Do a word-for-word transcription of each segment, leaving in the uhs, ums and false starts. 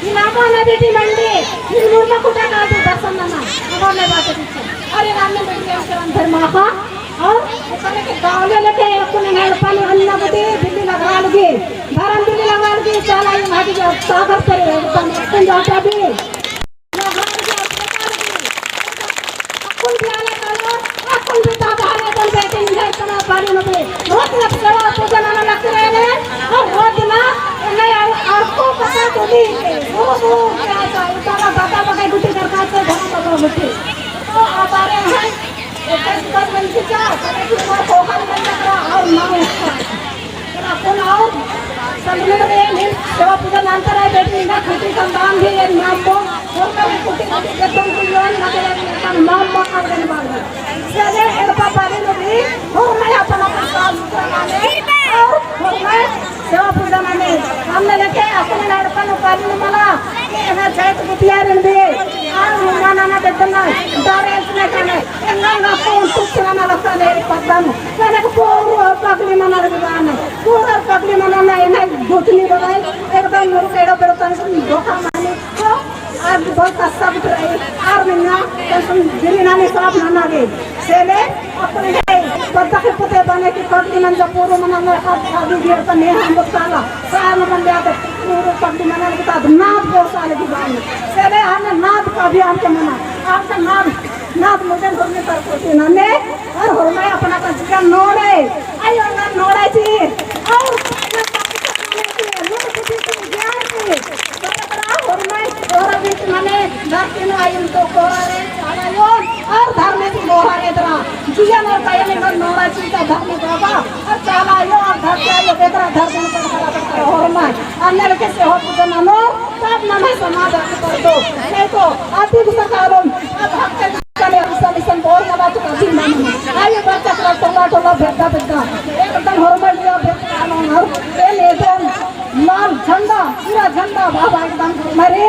ई नामा ना बेटी मंडी, ई मुर्मा खुटा का दे दर्शन नना, अगर ले बात है। अरे राम ने बेटी हम से अंदर माखा, और उतने के गाँव ले लेके अक्कुन एड़पा नू अन्ना बेटी दिल्ली लगवा लगी, धर्म दिल्ली लगवा लगी, चाला ई माटी के सागर पर एकदम अक्कुन जाता भी। अक्कुन भी आले कालो, अक्कुन भी ताबा हरे दन बेटी निंदा इतना बारी नबे। रोज ना सेवा पूजा नना लगते रहे, और रोज ना, नहीं, और, और को पता तो नहीं, वो, वो, क्या था, इतना दादा बगाई गुटी करता से घर में बगाई गुटी। तो आ बारे हैं, एक दस दस मंजिल का, पता कि तुम्हारा खोखा बन जाता और ना उसका। अक्कुन और संगीत में भी सेवा पूजा नंतर आए बेटी ना खुशी संतान भी एक नाम को और कभी खुशी खुशी के तुम भी योन ना के नाम को कर देने वाले। चले एड़पा पाली में भी और मैं अपन अपन साफ सुथरा माने और और मैं सेवा पूजा माने हमने लेके अपन एड़पा नू पाली में मला ये ना जाए तो बिटिया रंदे और माना ना देतना डरे इसने खाने एंगा ना कौन कुछ ना लगता ले पता नू। कनक पोरो पगली मना लगी बाने। पूरा पगली मना ना, ना गोतनी बगाई, एकदम मुरुकेड़ो बेड़ो तन सुन धोखा मानी। तो आज बहुत अच्छा बिट रही। आर मन्ना तन सुन गिरी नानी साफ नना गे। सेले अपने गए, पद्दा के पुते बने की पगली मन जब पूरो मना ना, अब अभी गिर तो नहीं हम बताला। सार मन ले आते, पूरो पगली मना लगी तो नाद बहुत सारे की बाने। सेले आने नाद का भी आम के मना, आम का नाद नाद मुझे होरमे तरकोती नने, और होरमे अपना का जिया नोड़े। आई ओंगा नोड़े ची, और अपना का जिया नोड़े ची, नोड़े ची, ची, ज्ञान ची। बड़ा बड़ा होरमे, होरा बीच नने, धरती नु आई उनको कोरा रे, चाला यो, और धर्मे ची मोहा रे दरा। जिया नोड़ का ये नोड़ा ची का धर्मे बाबा, और चाला यो, और धरती आयो, बेदरा धर्मे पर करा, करा, होरमे। अन्ने लेके से हो पूजा ननो, तब नम्है समाज आगे बढ़तो। नहीं तो आदि गुसा कालोम, अब हक के कने गुसा मिशन बोर मना तो कभी ना मना। आइए बच्चा का टोला टोला भेद्दा भेद्दा। एकदम होरमर लिया भेद्दा कालोम हर। ए लेदन लाल झंडा, पूरा झंडा बाबा एकदम मरे।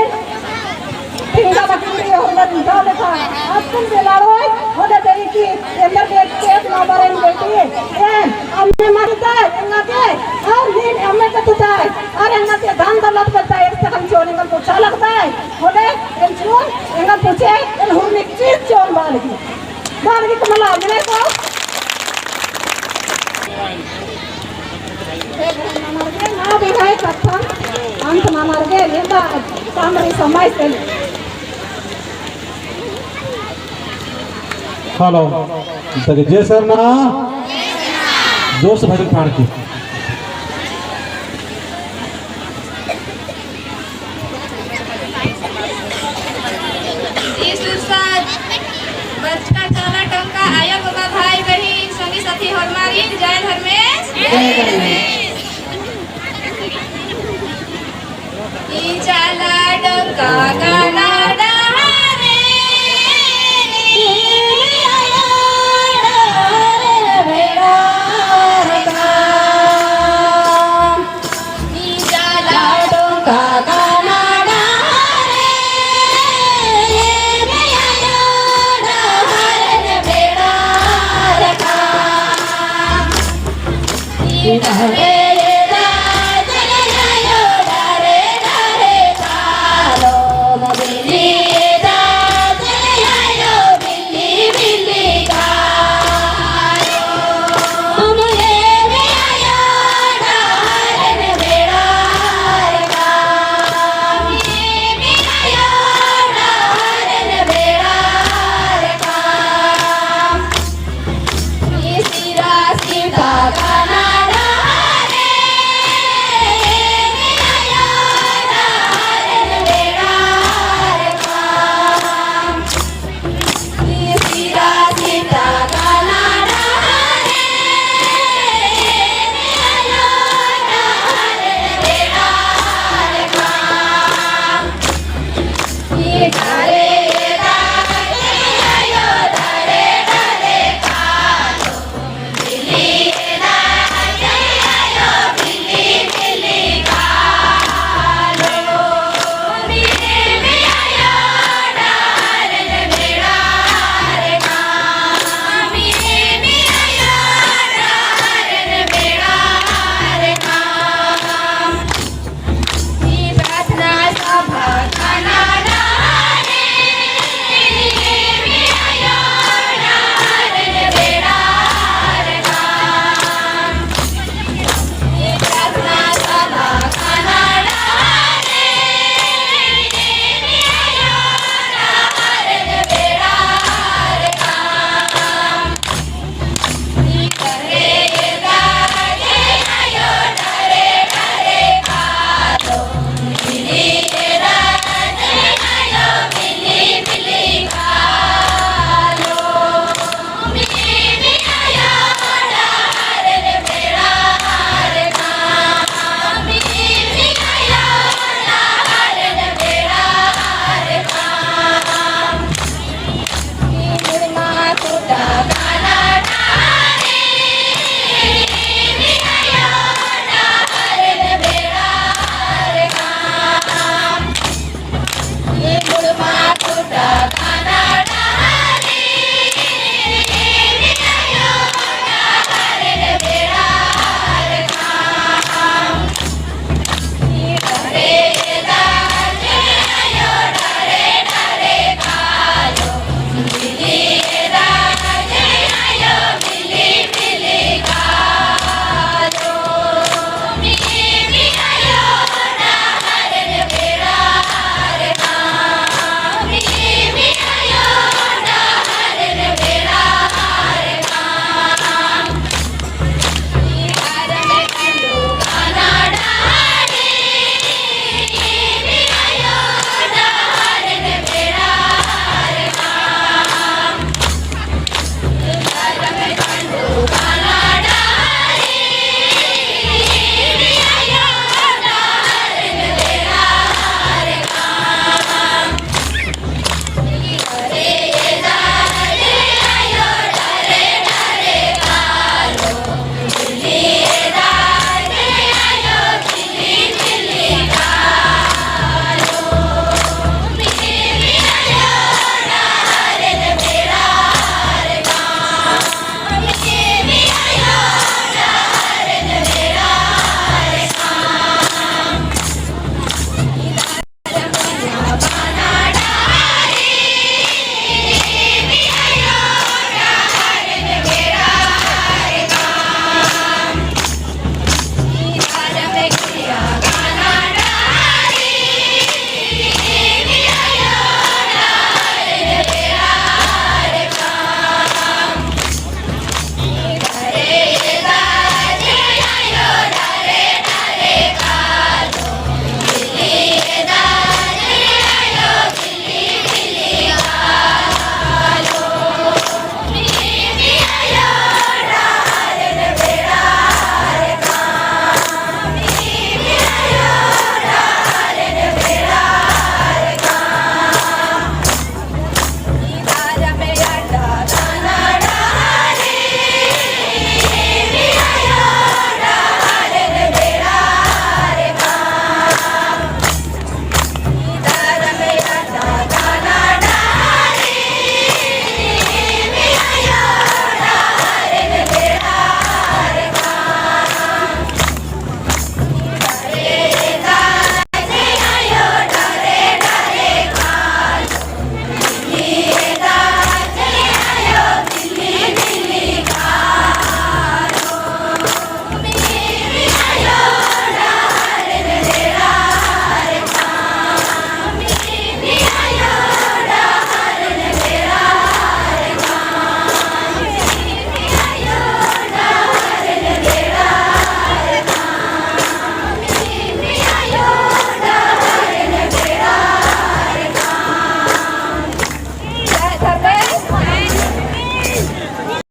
तिंगा बकरी हो लगी डाले था। अब तुम बेलाड़ो है, होले देरी की, एंदर के एक नंबर एन बेटी। एन, अम्मे मरता है, एंगा के, और नीन अम्मे कतुता है। अरे एंगा ते धन दौलत बता, एक से हम चोरी का पूछा लगता है। होले, एन चोर, एंगा पूछे, एन हुरमी चीज चोर बाल की। बाल की कमला, मिले को? ना भी है कत्थन, अंत ना मर गए, ये तो सामने समय से। हेलो, तक जय सरना, जोर से भजन पाड़ की। ई सुरसाज बचका चाला टंका आयो बाबा भाई बहिन संगी साथी होरमारिन जय धर्मेस। जय धर्मेस। ई चाला डोका गाना डहरे, ई चाला डोका गाना डहरे,